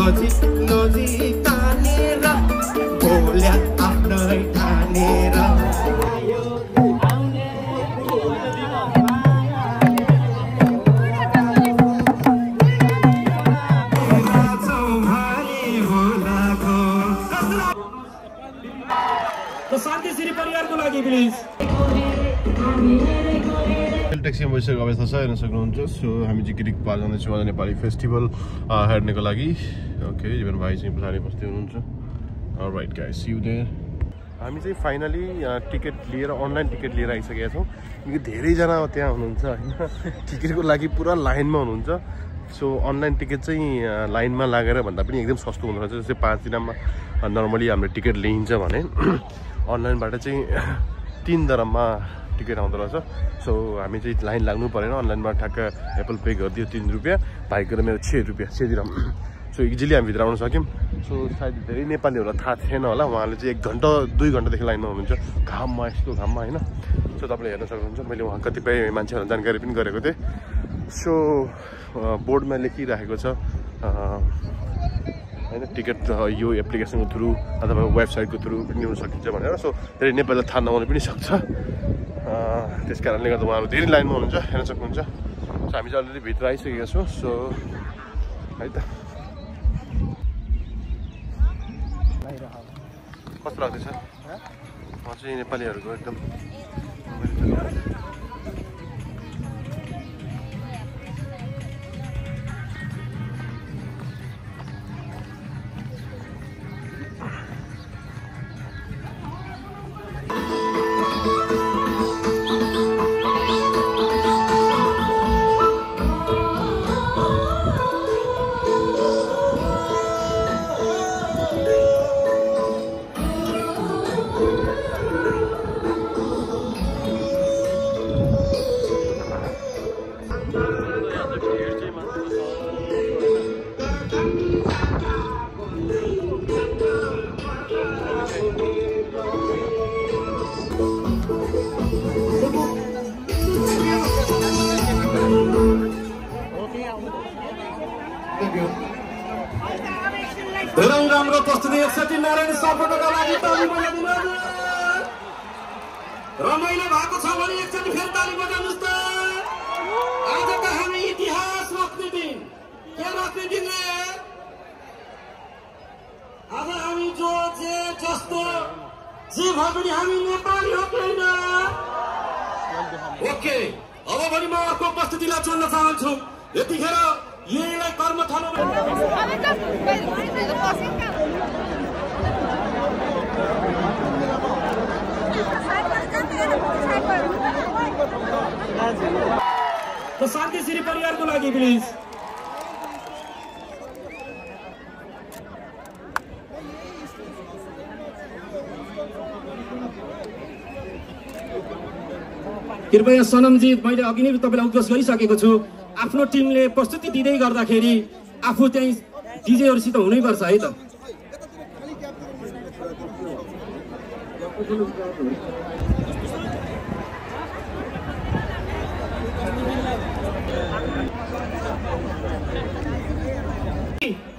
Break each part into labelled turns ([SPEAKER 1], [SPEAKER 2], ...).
[SPEAKER 1] नजी नजी तानेर बोल्या आफ्नै ठानेर
[SPEAKER 2] शान्ति श्री परिवारको लागि प्लिज
[SPEAKER 3] ट्याक्सीमा बसिसकेको अवस्था छ हेर्न सक्नुहुन्छ। सो हामी चाहिँ गिरिक पार जाँदैछौँ आज नेपाली फेस्टिभल हेर्नको लागि। ओके जीवन भाइ चाहिँ पछाडि बस्दै हुनुहुन्छ। Alright guys see you there. हामी चाहिँ फाइनली टिकट लिएर अनलाइन टिकट लिएर आइसकेका छौँ। धेरैजना त्यहाँ हुनुहुन्छ होइन, टिकटको लागि पुरा लाइनमा हुनुहुन्छ। सो अनलाइन टिकट चाहिँ लाइनमा लागेर भन्दा पनि एकदम सस्तो हुँदो रहेछ। जस्तै 5 दिनमा नर्मली हाम्रो टिकट लिइन्छ भने अनलाइनबाट चाहिँ 3 दरममा टिकट आउँदो रहेछ। सो हामी चाहिँ लाइन लाग्नु परेन, अनलाइनबाट ठ्याक्क एप्पल पे गरिदियो 3 रुपियाँ, भाइको र मेरो 6 रुपियाँ 6 दिरहम। सो इजिली हामी भित्र आउन सक्यौँ। सो सायद धेरै नेपालीहरूलाई थाहा थिएन होला, उहाँले चाहिँ 1 घन्टा 2 घन्टादेखि लाइनमा हुनुहुन्छ घाममा, यस्तो घाममा होइन। सो तपाईँले हेर्न सक्नुहुन्छ, मैले उहाँ कतिपय मान्छेहरूलाई जानकारी पनि गरेको थिएँ। सो बोर्डमा लेखिरहेको छ होइन टिकट यो एप्लिकेसनको थ्रु अथवा वेबसाइटको थ्रु पनि लिन सकिन्छ भनेर। सो धेरै नेपालीलाई थाहा नहुन पनि सक्छ, त्यस कारणले गर्दा उहाँहरू धेरै लाइनमा हुनुहुन्छ, हेर्न सक्नुहुन्छ। सो हामी चाहिँ अलरेडी भित्र आइसकेका छौँ। सो है त कस्तो लाग्दैछ? म चाहिँ नेपालीहरूको एकदम
[SPEAKER 2] धेरै राम्रो प्रस्तुति 61 नारायण सपोर्टका लागि ताली बजाइदिनुहोस्। रमाइलो भएको छ भने एकचोटि फेरि ताली बजाउनुहोस् त। आज त हामी इतिहास रच्ने दिन। के रच्ने दिन रे? आज हामी जो जे जस्तो जे भए पनि हामी नेपाली हो कि होइन? ओके, अब भने म अर्को प्रस्तुतिलाई चल्न चाहन्छु। यतिखेर यहीलाई कर्म थाल्नु। तो शान्ति श्री परिवारको लागि प्लिज। कृपया सनमजी, मैले अघि नै तपाईलाई उद्घोष गरिसकेको छु, आफ्नो टिमले प्रस्तुति दिँदै गर्दाखेरि आफू चाहिँ डिजेहरुसित हुनैपर्छ है त।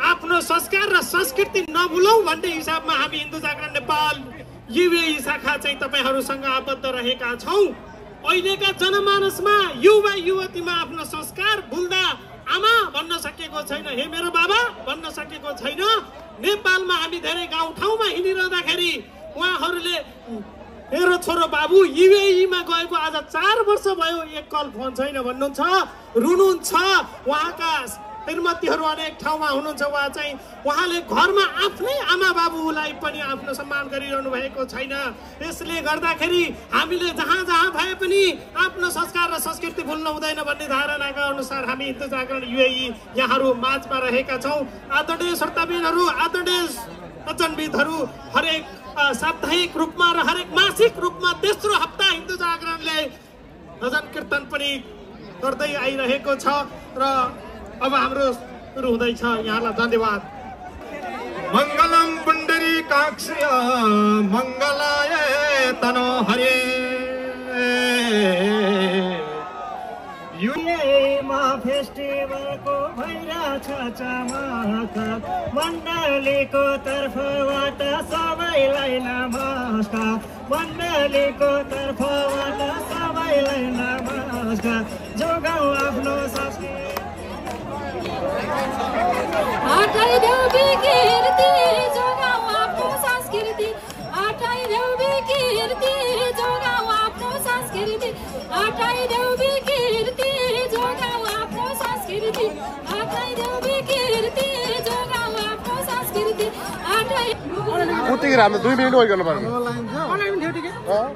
[SPEAKER 2] आफ्नो संस्कार र संस्कृति नभुलौं भन्ने हिसाबमा हामी हिन्दू जागरण नेपाल युएई शाखा चाहिँ तपाईहरुसँग आबद्ध रहेका छौं। अहिलेका जनमानसमा युवा युवतीमा आफ्नो संस्कार भुल्दा आमा भन्न सकेको छैन, हे मेरो बाबा भन्न सकेको छैन। नेपालमा हामी धेरै गाउँ ठाउँमा हिँडिरहँदाखेरि उहाँहरूले मेरो छोरो बाबु युएईमा गएको आज 4 वर्ष भयो, एक कल फोन छैन भन्नुहुन्छ, रुनुहुन्छ। उहाँका श्रीमतीहरू अनेक ठाउँमा हुनुहुन्छ, उहाँले घरमा आफ्नै आमा बाबुलाई पनि आफ्नो सम्मान गरिरहनु भएको छैन। यसले गर्दाखेरि हामीले जहाँ जहाँ भए पनि आफ्नो संस्कार र संस्कृति भुल्नु हुँदैन भन्ने धारणाका अनुसार हामी हिन्दू जागरण युएई यहाँहरू माझमा रहेका छौँ। आदरणीय श्रोताबिनहरू, आदरणीय वचनविदहरू, हरेक साप्ताहिक रूपमा र हरेक मासिक रूपमा तेस्रो हप्ता हिन्दू जागरणले भजन कीर्तन पनि गर्दै आइरहेको छ र अब हाम्रो सुरु हुँदैछ। यहाँलाई धन्यवाद। मंगलम पुंडरी काक्ष्य मंगलाय तनो हरे युएमा फेस्टिभलको भइरहेछ चमक मण्डलीको तर्फबाट सबैलाई नमस्कार मण्डलीको तर्फबाट सबैलाई नमस्कार जोगाऊ आफ्नो संस्कृति
[SPEAKER 4] हटाइदेऊ विकृति जोगाऊ आफ्नो संस्कृति हटाइदेऊ विकृति जोगाऊ आफ्नो संस्कृति हटाइदेऊ विकृति जोगाऊ आफ्नो संस्कृति हटाइदेऊ विकृति जोगाऊ आफ्नो संस्कृति
[SPEAKER 3] उतिखेर हाम्रो 2 मिनेट वेट गर्नु पर्यो अनलाइन थियो टिकट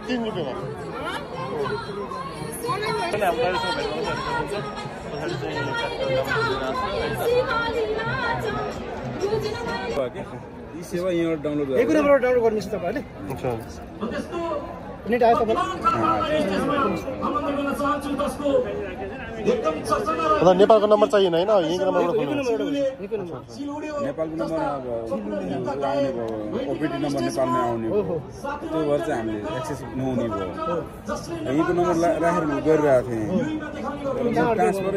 [SPEAKER 3] 3 रुपैयाँमा
[SPEAKER 5] यी सेवा यहाँबाट डाउनलोड
[SPEAKER 2] एक नम्बरबाट डाउनलोड गर्नुहोस् तपाईहरुले
[SPEAKER 3] अच्छा
[SPEAKER 2] नेट आयो तपाईलाई
[SPEAKER 3] नेपालको नम्बर चाहिएन हैन यहीँको नम्बरबाट
[SPEAKER 5] नेपालको नम्बर अब आउने भयो ओपिटी नम्बर नेपालमै आउने भयो त्यो भएर चाहिँ हामीले एक्सेस नहुने भयो यहीँको नम्बर राखेर गरिरहेको थिएँ ट्रान्सफर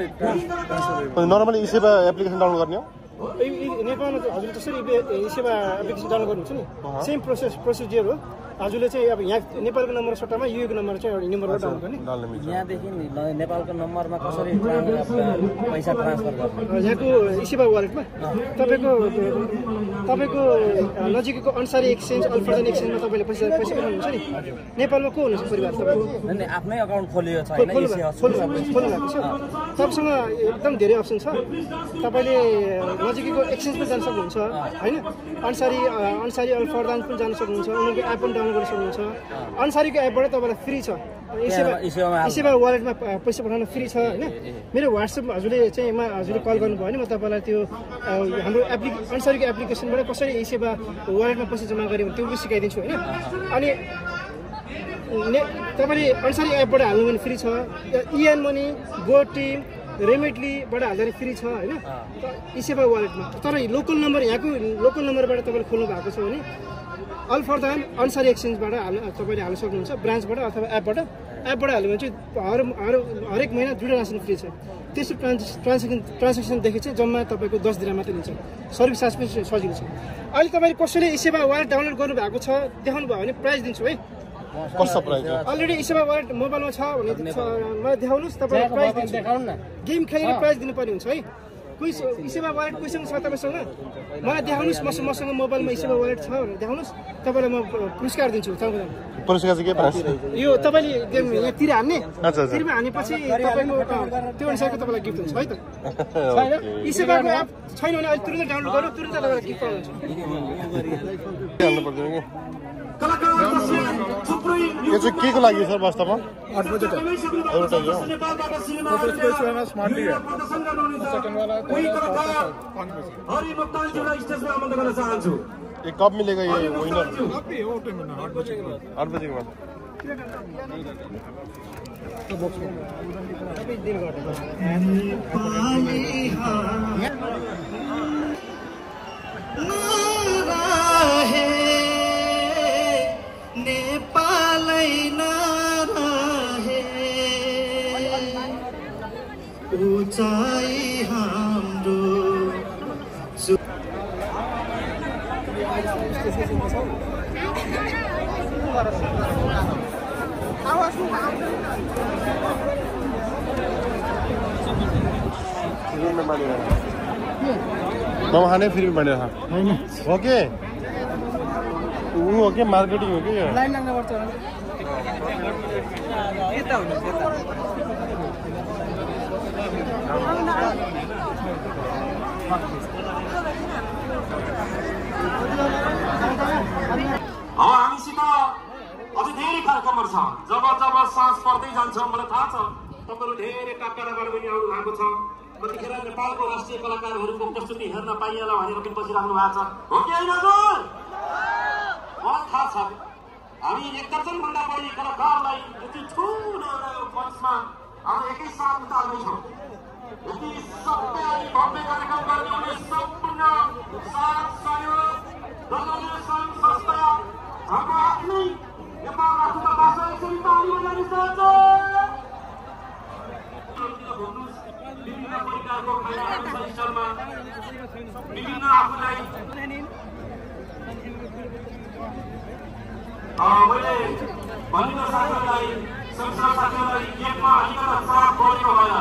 [SPEAKER 3] नर्मली ई सेवा एप्लिकेसन डाउनलोड गर्ने हो
[SPEAKER 2] नेपालमा हजुरले जसरी ई सेवा एप्लिकेसन डाउनलोड गर्नुहुन्छ नि सेम प्रोसिजर हो हजुरले चाहिँ अब यहाँ नेपालको नम्बर सट्टामा युएको नम्बर चाहिँ एउटा नम्बरबाट डाउनलोड गर्ने
[SPEAKER 6] यहाँदेखि नेपालको नम्बरमा कसरी पैसा ट्रान्सफर गर्ने
[SPEAKER 2] यहाँको ई सेवा वालेटमा तपाईँको नजिकैको अन्सारी एक्सचेन्ज अल्फर्जन एक्सचेन्जमा तपाईँले पैसा पठाउनुहुन्छ नि नेपालमा को हुनुहुन्छ परिवार तपाईँको
[SPEAKER 6] आफ्नै अकाउन्ट खोलियो छैन
[SPEAKER 2] खोल्नु भएको छ तपाईँसँग एकदम धेरै अप्सन छ तपाईँले नजिकैको एक्सचेन्जमा जान सक्नुहुन्छ होइन अन्सारी अल्फर्जन पनि जान सक्नुहुन्छ उनीहरूको एप पनि डाउनलोड गर्न सक्नुहुन्छ अन्सारीको एपबाट तपाईँलाई फ्री छ ई सेवा वालेटमा पैसा पठाउन फ्री छ होइन मेरो वाट्सएप हजुरले चाहिँ हजुरले कल गर्नुभयो भने म तपाईँलाई त्यो हाम्रो अन्सारीको एप्लिकेसनबाट कसरी ई सेवा वालेटमा पैसा जम्मा गऱ्यो भने त्यो पनि सिकाइदिन्छु होइन अनि तपाईँले अन्सारी एपबाट हाल्नु भने फ्री छ इएन मनी गो टिम रेमिटलीबाट हाल्दाखेरि फ्री छ होइन ई सेवा वालेटमा तर लोकल नम्बर यहाँको लोकल नम्बरबाट तपाईँले खोल्नु भएको छ भने अल्फर्जन अन्सारी एक्सचेन्जबाट तपाईँले हाल्न सक्नुहुन्छ ब्रान्चबाट अथवा एपबाट हाल्यो भने चाहिँ हरेक महिना 2 ट्रान्जेक्सन फ्री छ त्यसो ट्रान्जेक्सनदेखि चाहिँ जम्मा तपाईँको 10 दिन मात्रै लिन्छ सर्भिस चार्ज पनि सजिलो छ अहिले तपाईँले कसैले ई सेवा वालेट डाउनलोड गर्नु भएको छ देखाउनु भयो भने प्राइस दिन्छु है
[SPEAKER 3] कस्तो प्राइस
[SPEAKER 2] अलरेडी ई सेवा वालेट मोबाइलमा छ भने मलाई देखाउनुहोस् तपाईँले प्राइस दिन्छु देखाउनु न गेम खेलेर प्राइस दिनुपर्ने हुन्छ है कोही ई सेवा वालेट कोहीसँग छ तपाईँसँग मलाई देखाउनुहोस् मसँग मोबाइलमा ई सेवा वालेट छ भनेर देखाउनुहोस् तपाईँलाई म पुरस्कार दिन्छु
[SPEAKER 3] पुरस्कार चाहिँ के प्राइस
[SPEAKER 2] यो तपाईँले यहाँ तिर हान्ने तिरमा हानेपछि तपाईँको त्यो अनुसारको तपाईँलाई गिफ्ट हुन्छ है त छैन ई सेवाको एप छैन भने अहिले तुरन्त डाउनलोड गर्नु तुरन्त तपाईँलाई गिफ्ट पाउनुहुन्छ
[SPEAKER 3] यो चाहिँ के को लागि सर वास्तवमा ये कब मिलेगा ये विनर 8 बजे के बाद
[SPEAKER 1] नेपालै नरहे उचाइ हाम्रो
[SPEAKER 3] खाने फ्री में बढ़िया था ओके वो ओके मार्केटिंग हो गया
[SPEAKER 2] लाइन लाग्नु पर्छ यता हुन्छ यता
[SPEAKER 7] हामीसित अझ धेरै कार्यक्रमहरू छ जब जब साँझ पर्दै जान्छ मलाई थाहा छ तपाईँहरू धेरै टाढाबाट पनि आउनु भएको छ त्यतिखेर नेपालको राष्ट्रिय कलाकारहरूको प्रस्तुति हेर्न पाइएला भनेर पनि बसिराख्नु भएको छ हो कि होइन हजुर मलाई थाहा छ हामी 1 दर्जनभन्दा बढी कलाकारलाई यति ठुलो मञ्चमा हामी एकैसाथ उतार्दैछौँ यति सबै भव्य कार्यक्रम गर्ने हुने सम्पूर्ण साथ सहयोग दलले सङ्घ संस्था हाम्रो आफ्नै नेपाल राष्ट्रको भाषा यसरी ताली बजाउनु सक्छ विभिन्न आफूलाई मैले भनिदिन साथीहरूलाई संसार साथीहरूलाई गेटमा अलिकति साथ बोलेको भएर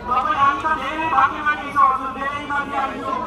[SPEAKER 7] तपाईँ हामी त धेरै भाग्यमानी छौँ हजुर धेरै माथि आइछौँ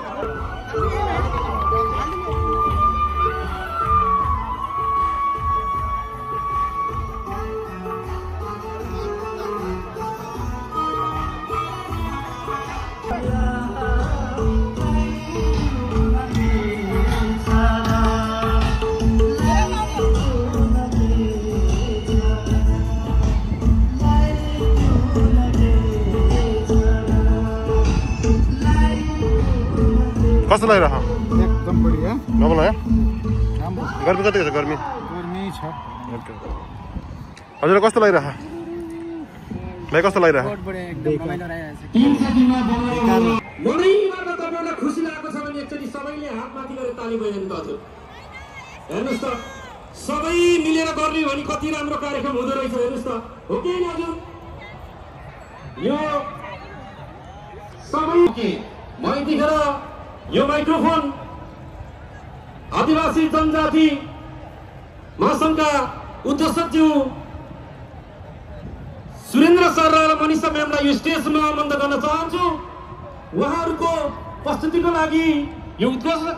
[SPEAKER 3] कस्तो लागिरहेको
[SPEAKER 5] एकदम बढिया
[SPEAKER 3] नर्मल है गर्मी कति छ गर्मी
[SPEAKER 5] गर्मी छ
[SPEAKER 3] हजुरलाई कस्तो लागिरहेको भाइ कस्तो लागिरहेको
[SPEAKER 7] मनैबाट तपाईँलाई खुसी लागेको छ भने एकचोटि सबैले हात माथि गरेर ताली बजाइदिनु त हजुर हेर्नुहोस् त सबै मिलेर गर्ने भने कति राम्रो कार्यक्रम हुँदो रहेछ हेर्नुहोस् त हो कि होइन हजुर यो सबै म यतिखेर यो माइक्रोफोन आदिवासी जनजाति महासङ्घका उद्घोषकज्यू सुरेन्द्र सर र मनिषा म्यामलाई यो स्टेजमा आमन्त्रण गर्न चाहन्छु उहाँहरूको प्रस्तुतिको लागि यो उद्घोषक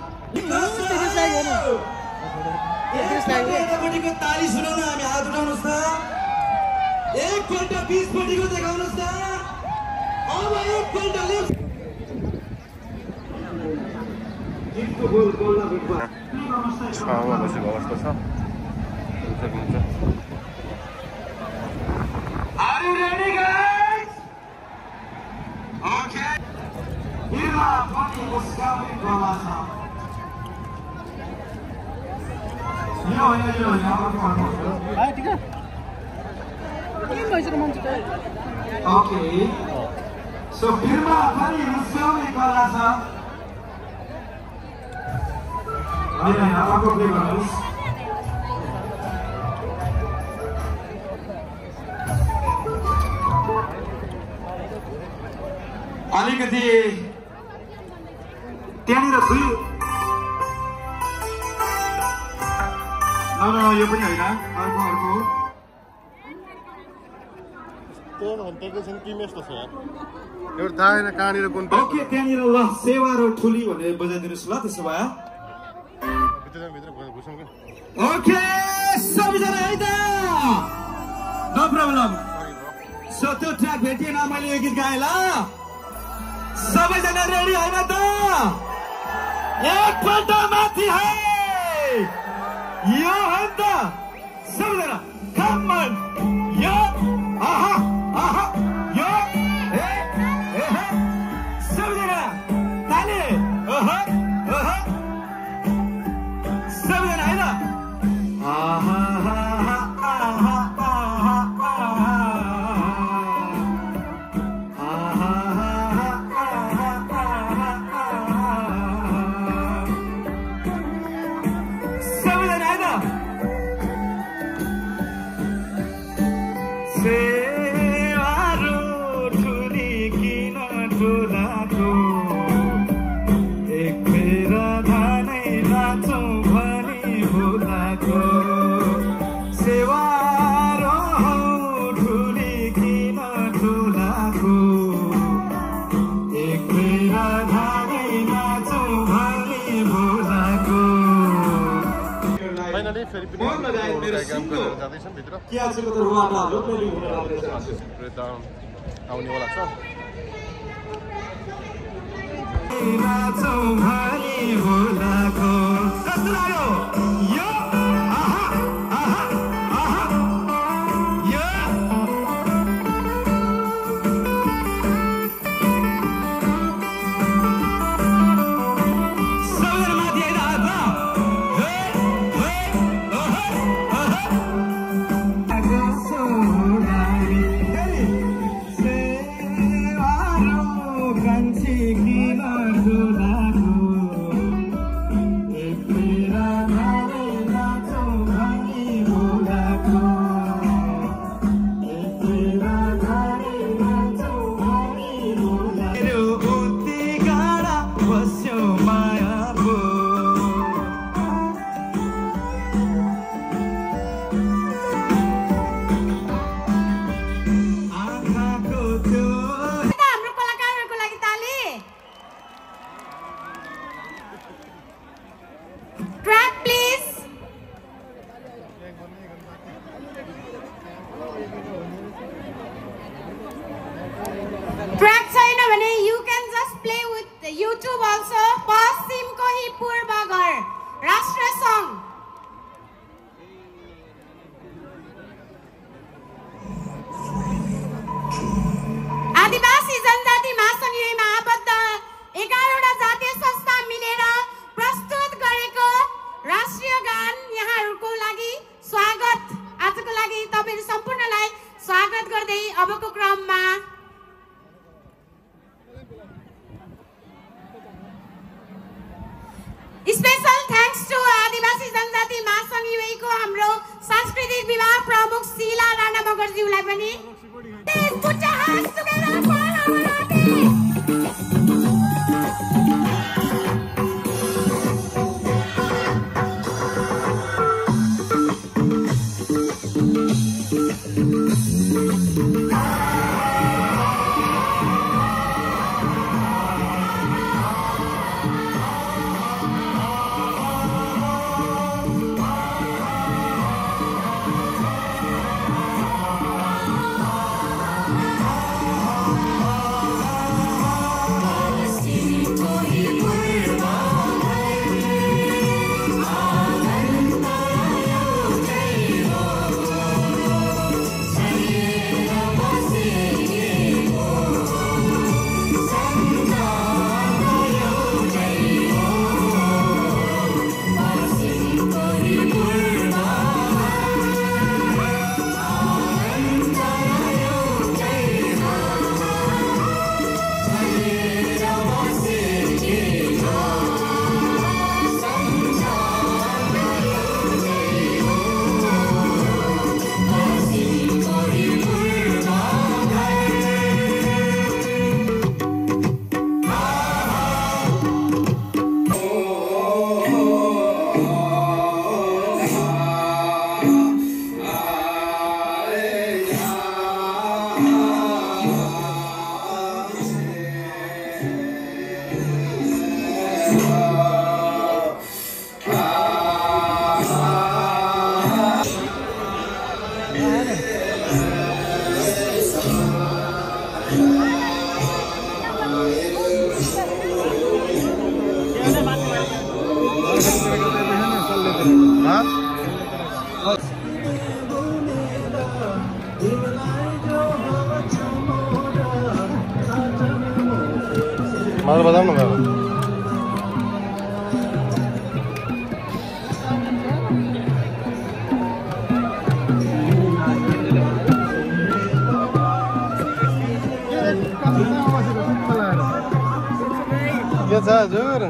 [SPEAKER 1] ताली सुनाउन हामी हात उठाउनुहोस् त एकपल्ट 20 पट्टिको देखाउनुहोस् त अब एकपल्ट
[SPEAKER 3] बसेको अवस्था छ
[SPEAKER 7] Are you ready, guys? Okay. Here are funny discovery Golasa. Okay. So here are funny discovery Golasa. Aku play bagus. अलिकति त्यहाँनिर दुई यो पनि होइन अर्को
[SPEAKER 3] एउटा थाहा होइन कहाँनिर कुन
[SPEAKER 7] ओके त्यहाँनिर ल सेवा र ठुली भनेर बजाइदिनुहोस् ल त्यसो भए ओके सबैजना है त नो प्रब्लम सो त्यो ट्र्याक भेटिएन मैले यो गीत गाएँ ल सबैजना रेडी होइन त एकपल्ट माथि है यो हो त सबैजना कम अन यो आहा आहा यो सबैजना ताली सबैजना होइन आहा
[SPEAKER 3] आउनेवाला छ
[SPEAKER 8] also पश्चिमको ही पूर्व घर राष्ट्र सङ्घ आदिवासी जनजाति महासङ्घमा आबद्ध 11वटा जातीय संस्था मिलेर प्रस्तुत गरेको राष्ट्रिय गान यहाँहरूको लागि स्वागत आजको लागि तपाईहरु सम्पूर्णलाई स्वागत गर्दै अबको क्रममा स्पेशल थ्याङ्क्स टु आदिवासी जनजाति महासङ्घ युएको हाम्रो सांस्कृतिक विभाग प्रमुख शीला राणा मगरज्यूलाई पनि
[SPEAKER 3] मलाई बताऊ न बाबा के छ हजुर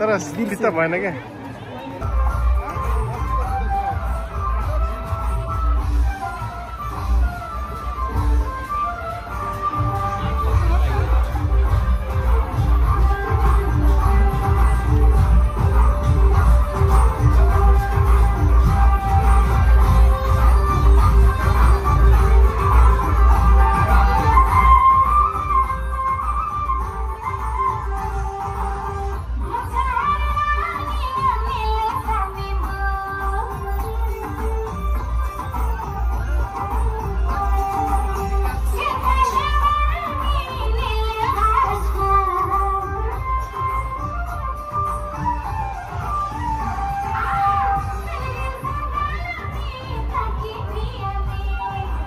[SPEAKER 3] तर बित्ता भएन क्या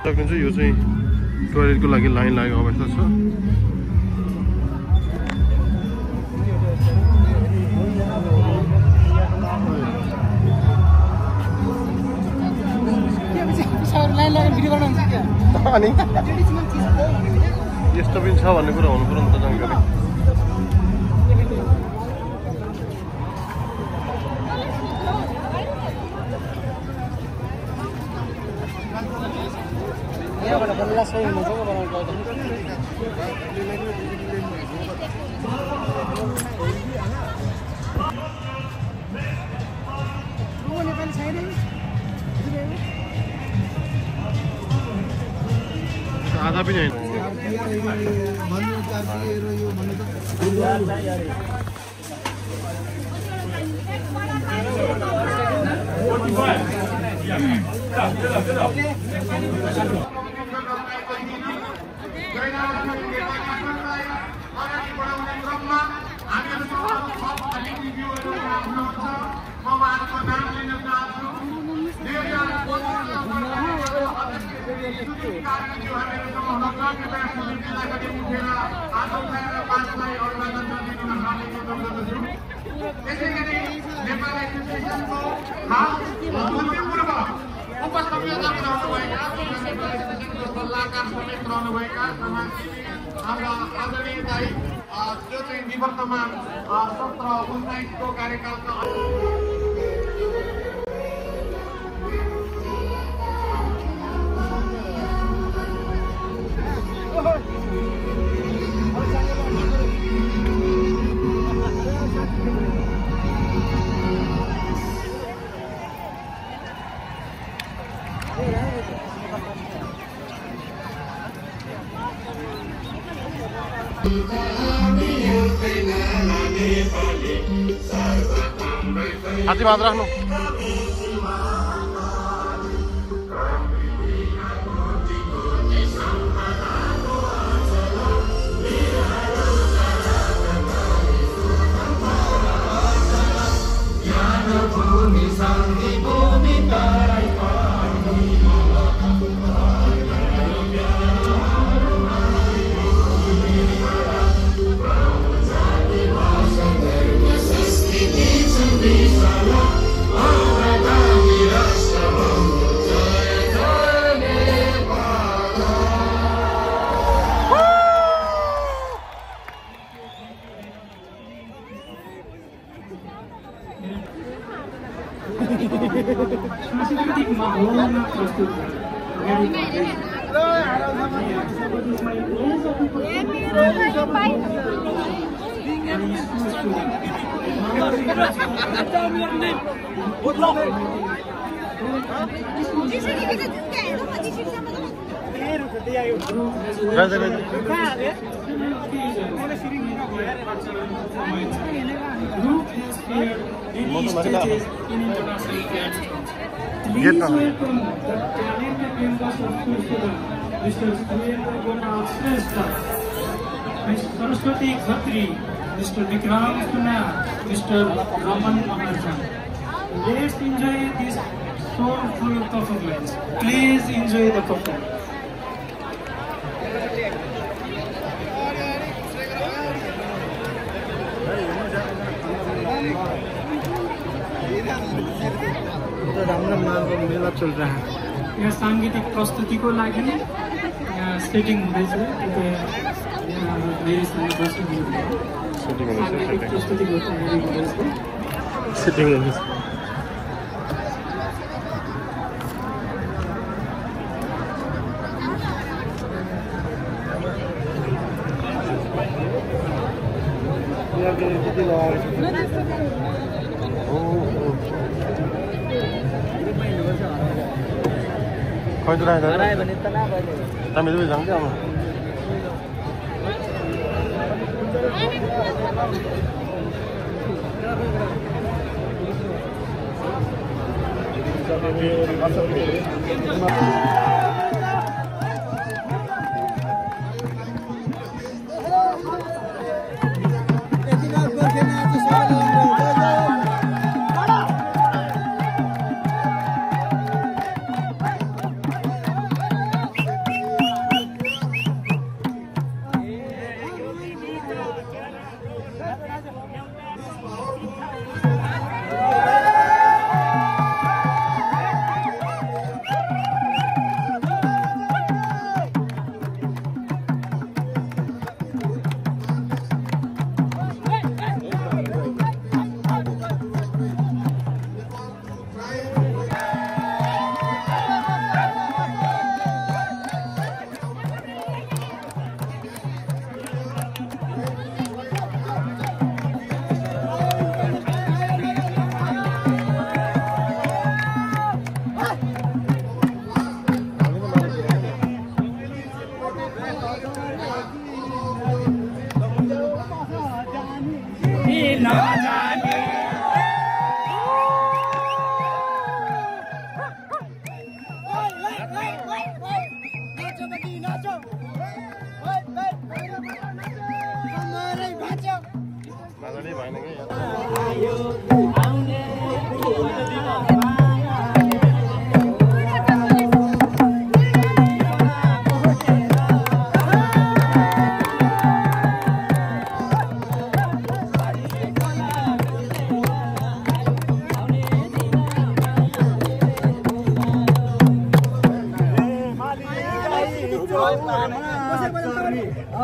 [SPEAKER 3] सक्नुहुन्छ यो चाहिँ टोयलेटको लागि लाइन लागेको अवस्था छ। अनि यस्तो पनि छ भन्ने कुरा हुनु पर्यो नि त जानकारी। आधा पनि होइन।
[SPEAKER 7] निवर्तमान 17-19 को कार्यकालका
[SPEAKER 3] हाती बाँध राख्नु।
[SPEAKER 2] सांस्कृतिक माहौलमा प्रस्तुत Saraswati Khatri, Mr. Vikram Kuna, Mr. Raman Maharjan. Let's enjoy this soulful performance. Please enjoy the performance.
[SPEAKER 3] मेला चल रहा है।
[SPEAKER 2] यहाँ सांगीतिक प्रस्तुति को लागि यहाँ सेटिङ हुँदैछ। सांगीतिक प्रस्तुतिको तयारी हुँदैछ।
[SPEAKER 3] सेटिङ हुँदैछ। खोइ त राखेको भने त नभइले हामी दुवै जाउँ क्या अब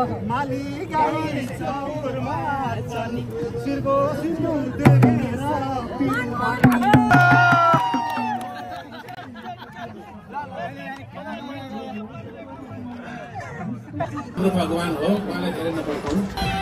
[SPEAKER 1] माली गाई चौरमा चली सिरको सिन्दुर देखेर
[SPEAKER 9] भगवान हो उहाँलाई धेरै नपर्खाउँ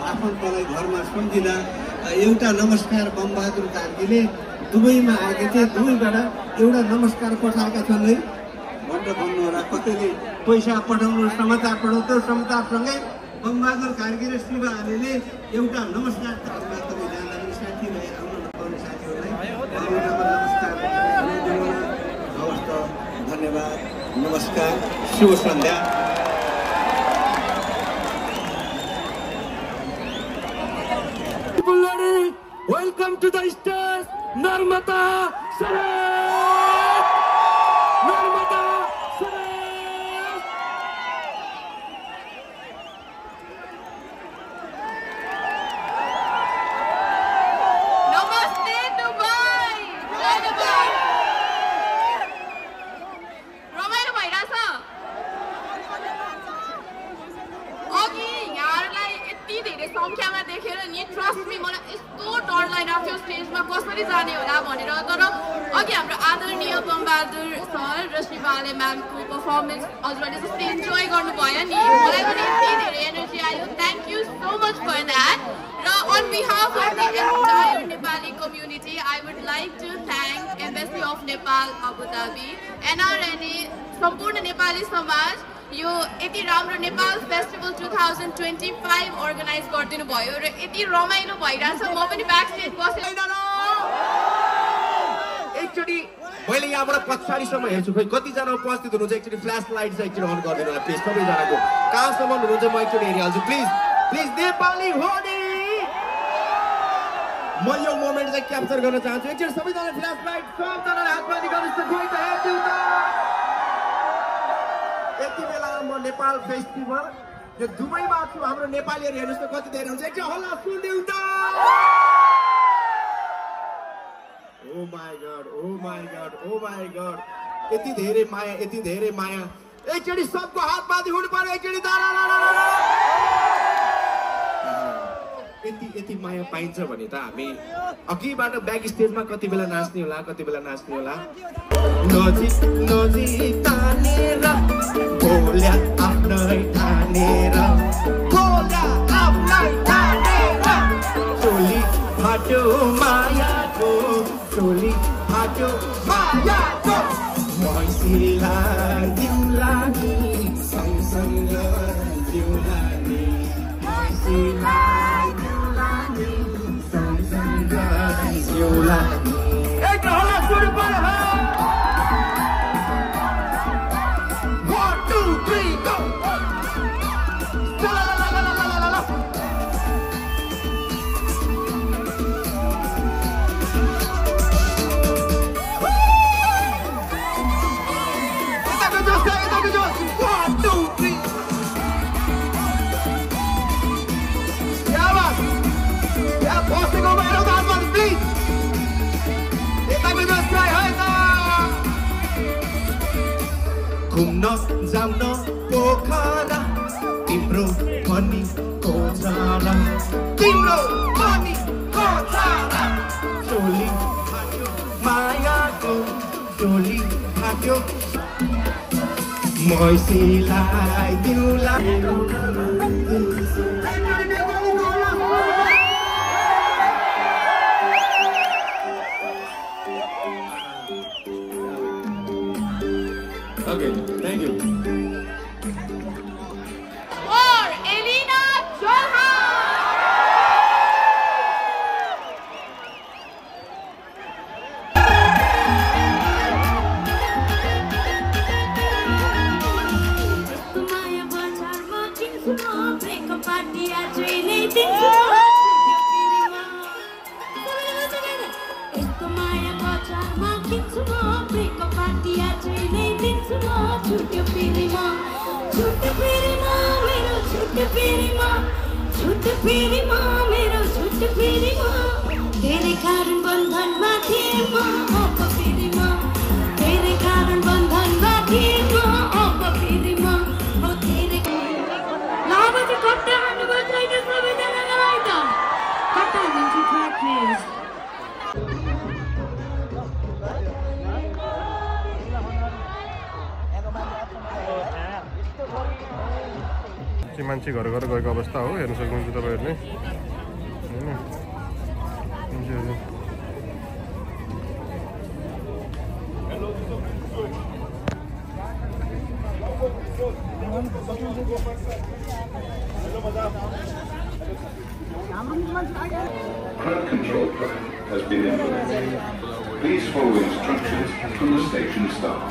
[SPEAKER 1] आफन्तलाई घरमा सम्झिँदा एउटा नमस्कार बमबहादुर कार्कीले दुबईमा आएका थिए दुबईबाट एउटा नमस्कार पठाएका छन् है भनेर भन्नु होला कतैले पैसा पठाउनु समाचार पठाउनु त्यो समाचारसँगै बमबहादुर कार्की र शिवा आलेले एउटा नमस्कार तपाईँ जाँदाखेरि साथी भएर आउनु साथीहरूलाई नमस्कार हवस् त धन्यवाद नमस्कार शुभ सन्ध्या
[SPEAKER 2] Welcome to the stage, Narmata Saraj! Narmata Saraj!
[SPEAKER 8] Namaste Dubai! Jai Dubai! रमाइलो भइरहेछ अघि यहाँहरूलाई यति धेरै सङ्ख्यामा देखेर नि ट्रस्ट मी मलाई यस्तो डर लागिरहेको थियो स्टेजमा कसरी जाने होला भनेर तर अघि हाम्रो आदरणीय बमबहादुर सर र शिवाले म्यामको पर्फर्मेन्स हजुरहरूले जस्तै इन्जोय गर्नुभयो नि मलाई पनि यति धेरै एनर्जी आयो thank you so much for that र on behalf of the entire Nepali community I would like to thank embassy of Nepal Abu Dhabi NRNA सम्पूर्ण नेपाली समाज यो यति राम्रो नेपाल फेस्टिभल 2025 अर्गनाइज गरिदिनु भयो र यति रमाइलो भइरहेछ म पनि ब्याक स्टेज बसेर
[SPEAKER 1] एकचोटि मैले यहाँबाट पछाडिसम्म हेर्छु खोइ कतिजना उपस्थित हुनुहुन्छ एकचोटि फ्ल्यास लाइट चाहिँ एकचोटि अन गरिदिनु होला प्लिज सबैजनाको कहाँसम्म हुनुहुन्छ म एकचोटि हेरिहाल्छु प्लिज प्लिज नेपाली होली म यो मोमेन्ट चाहिँ क्याप्चर गर्न चाहन्छु एकचोटि सबैजना फ्ल्यास लाइट सबजनाले हात माथि गर्नुहोस् त खोइ त हेर्छु त यति बेला म नेपाल फेस्टिभल यो दुबईमा छु हाम्रो नेपालीहरु हेर्नुस् त कति धेरै हुन्छ एकटा हल्ला सुनिदेऊ त ओ माय गॉड यति धेरै माया एकचोटी सबको हात बाँधी हुनु पर्यो एकचोटी यति माया पाइन्छ भने त हामी अघिबाट ब्याक स्टेजमा कति बेला नाच्ने होला नजिक तानेर बोल्या आफ्नै ठानेर चोली फाट्यो मायाको मैसीलाई दिउला नि सँगसँग दिउला नि मैसीलाई दिउला नि सँगसँग दिउला नि एक हल्ला सुरु पर्यो 1 2 3 go घुम्न जाउन पोखरा तिम्रो पनि कोछरा चोली फाट्यो मायाको चोली फाट्यो मैसीलाई दिउला Okay, thank you.
[SPEAKER 8] For Elena Johan.
[SPEAKER 4] Maya bazar ma kinsu ma break party ajai nei छुट्यो फेरिमा मेरो छुट्यो फेरिमा तेरे कारण बन्धनमा थिए म अब फेरिमा तेरे कारण बन्धनमा थिए म अब फेरिमा हो तेरे लाभ चाहिँ कट्टा हान्नुपर्छ होइन सबैजनालाई त कट्टा हान्छु प्लिज
[SPEAKER 3] मान्छे घर घर गएको अवस्था हो हेर्न सक्नुहुन्छ तपाईहरुले हैन
[SPEAKER 10] Crowd control plan has been implemented. Please follow instructions from the station staff.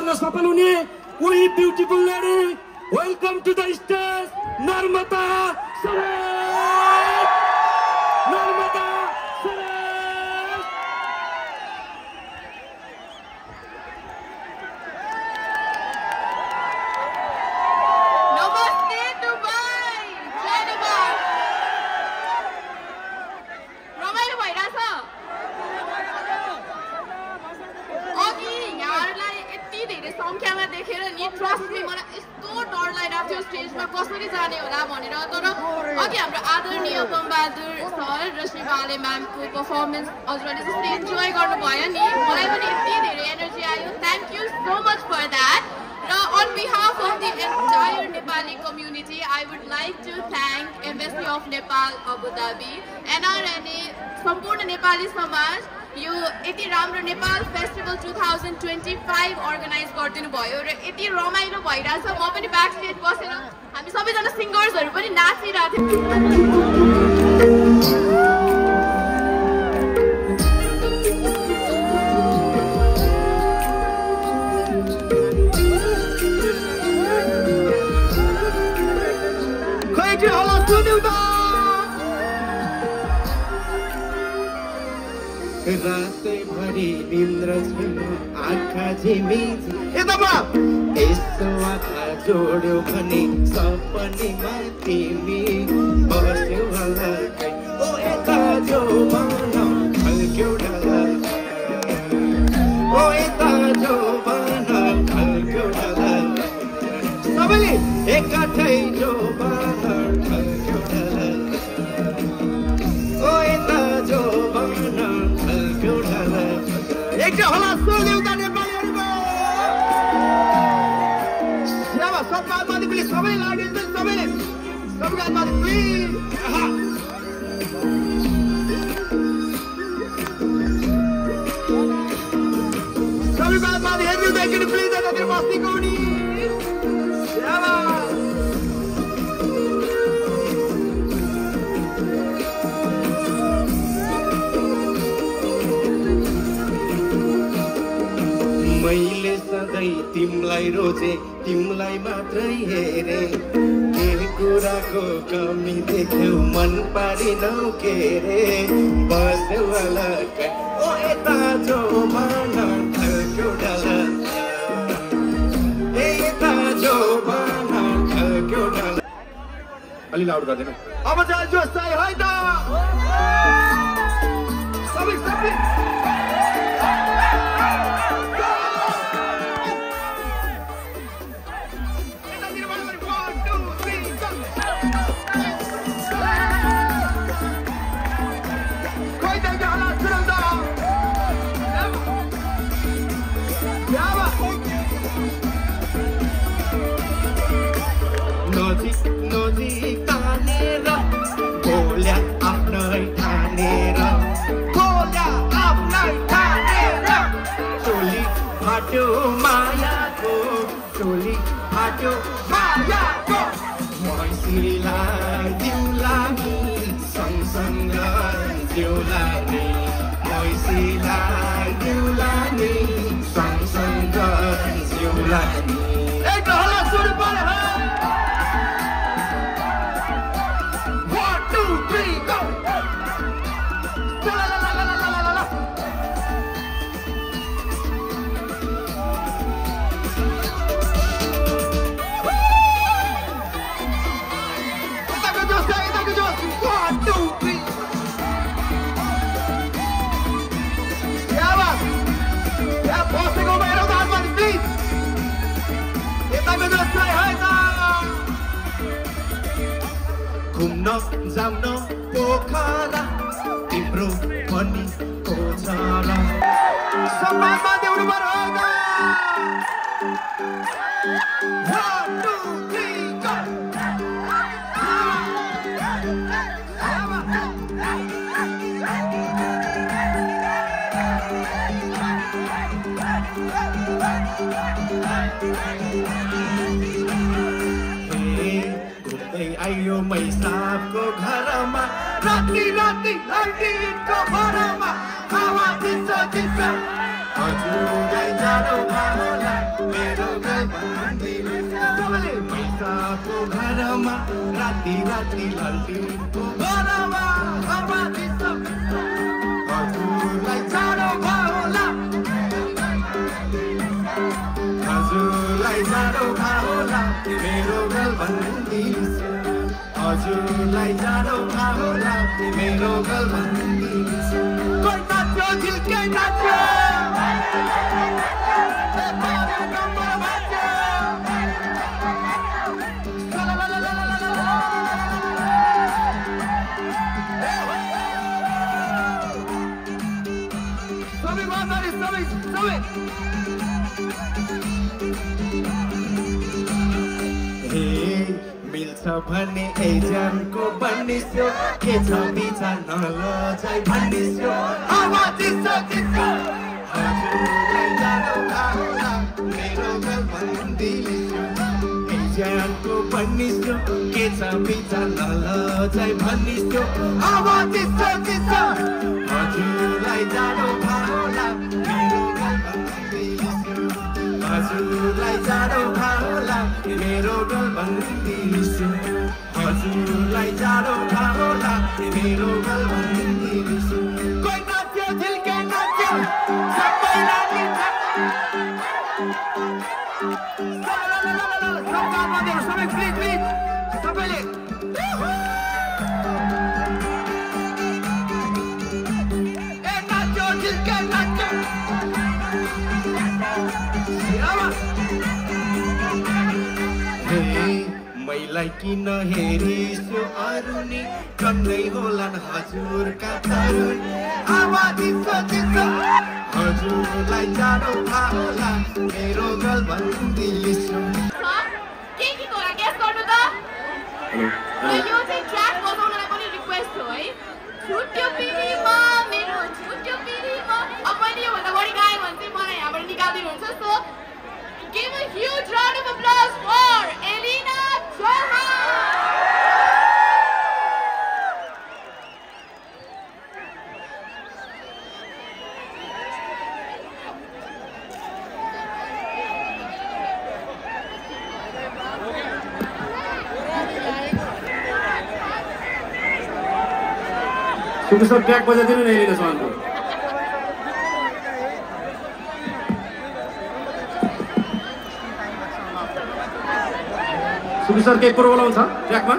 [SPEAKER 7] गर्न सफल हुने कोही beautiful lady welcome to the stage Narmada Suresh Narmada Suresh
[SPEAKER 8] नमस्ते दुबई जय दुबई रमाइलो भइरहेछ अघि यहाँहरूलाई यति धेरै सङ्ख्यामा देखेर नि ट्रस्ट मी मलाई यस्तो डर लागिरहेको थियो स्टेजमा कसरी जाने होला भनेर तर अघि हाम्रो आदरणीय बमबहादुर सर र श्री बाले म्यामको पर्फर्मेन्स हजुरहरूले जस्तै इन्जोय गर्नुभयो नि मलाई पनि यति धेरै एनर्जी आयो thank you so much for that र on behalf of the entire Nepali community I would like to thank embassy of Nepal Abu Dhabi NRNA सम्पूर्ण नेपाली समाज यो यति राम्रो नेपाल फेस्टिभल 2025 अर्गनाइज गरिदिनु भयो र यति रमाइलो भइरहेछ म पनि ब्याक स्टेज बसेर हामी सबैजना सिङ्गर्सहरू पनि नाचिरहेको
[SPEAKER 2] थियौँ होला सुन्यौ त
[SPEAKER 1] रातैभरि निन्द्र छैन आँखा झिमिझि यसो आँखा जोड्यो भने सपनीमा तिमी बस्यौ हलकै ओ यता जो मन खल्क्यौ ढला ओ यता जो मन खल्क्यौ ढला सबैले एकठै जो मन खल्क्यौ ढला ओ यता जो मन एकटा होला सुन्यौ त नेपालीहरुको सेवा सत्तामाथि पनि सबै लागिन्छ सबैले सबैका माथि प्लिज सबैका माथि हेर्नु त एकचोटि प्लिज यतातिर बस्तीको नि सेवा मैले सधैँ तिमलाई रोजे तिमलाई मात्रै हेरे के कुराको कमी देख्यौ मन पारिनौ के रे बस्यौ अलग्गै ओ यता जो मन खल्क्यौ ढला यता जो मन खल्क्यौ ढला
[SPEAKER 3] अलि लाउड गर्दैन
[SPEAKER 1] अब चाहिँ जोस चाहिँ है त सबै सबै नजिक तानेर बोल्या आफ्नै ठानेर बोल्या आफ्नै ठानेर टोली फाट्यो मायाको टोली फाट्यो मायाको मैसीलाई दिउला नि सँगसँग दिउला नि मैसीलाई दिउला नि सँगसँग दिउला नि एक होला सुरु पर्यो घुम्न जाउन पोखरा तिम्रो पनि पोखरा सम्मानमा देउनु पर्यो आयो मैसाबको घरमा राति राति लाइटको भरमा हावा दिन्छ दिन्छ हजुरलाई जाडो होला मेरो गलबन्दी पैसाको घरमा राति राति लल्टीको घरमा हजुरलाई जाडो होला हजुरलाई जाडो होला मेरो गलबन्दी हजुरलाई जाडो होला मेरो गलबन्दी कोही नाच्यो झिल्के नाच्यो मिल्छ भने एजनको बनिस्यो के छ बिचार नलजाइ भनिस्यो हजुरलाई जाडो होला मेरो गलबन्दी एजनको बनिस्यो के छ बिचार नलजाइ भनिस्यो हजुरलाई जाडो होला मेरो गलबन्दी हजुरलाई जाडो होला मेरो गलबन्दी हजुरलाई जाडो होला मेरो गलबन्दी कोही नाच्यो झिल्के नाच्यो सबैलाई सबै प्लिज सबैले नाच्यो झिल्के नाच्यो मैलाई किन हेरिसो अरुनी कन्दै होलान् हजुरका तरुण हजुरलाई जाडो होला मेरो गलबन्दी
[SPEAKER 11] यो चाहिँ ट्र्याक बजाउनलाई पनि रिक्वेस्ट हो है छुट्यो पिरीमा मेरो छुट्यो पिरीमा अब पनि योभन्दा बढी गायो भने चाहिँ मलाई यहाँबाट निकालिदिनुहुन्छ so give a huge round of applause for Elina Chauhan.
[SPEAKER 9] Super sub track बजाइदिनु न एलिना चौहानको सुबी सर केही कुरो बोलाउँछ ट्र्याकमा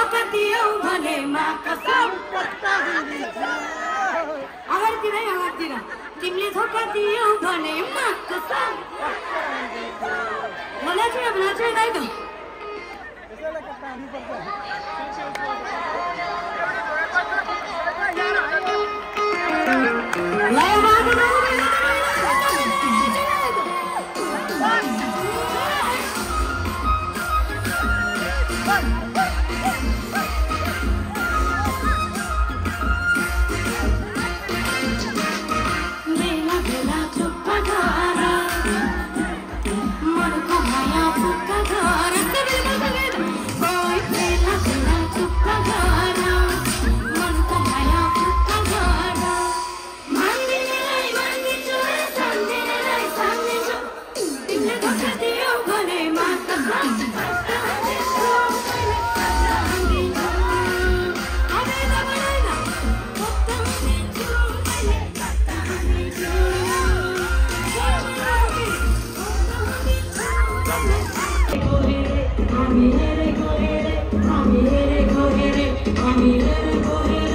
[SPEAKER 4] धोका दियौ भने मा कसम अगाडितिर तिमीले धोका दियौ भने मा कसम मलाई चाहिँ अब नाच्दै दाइ त I'm here,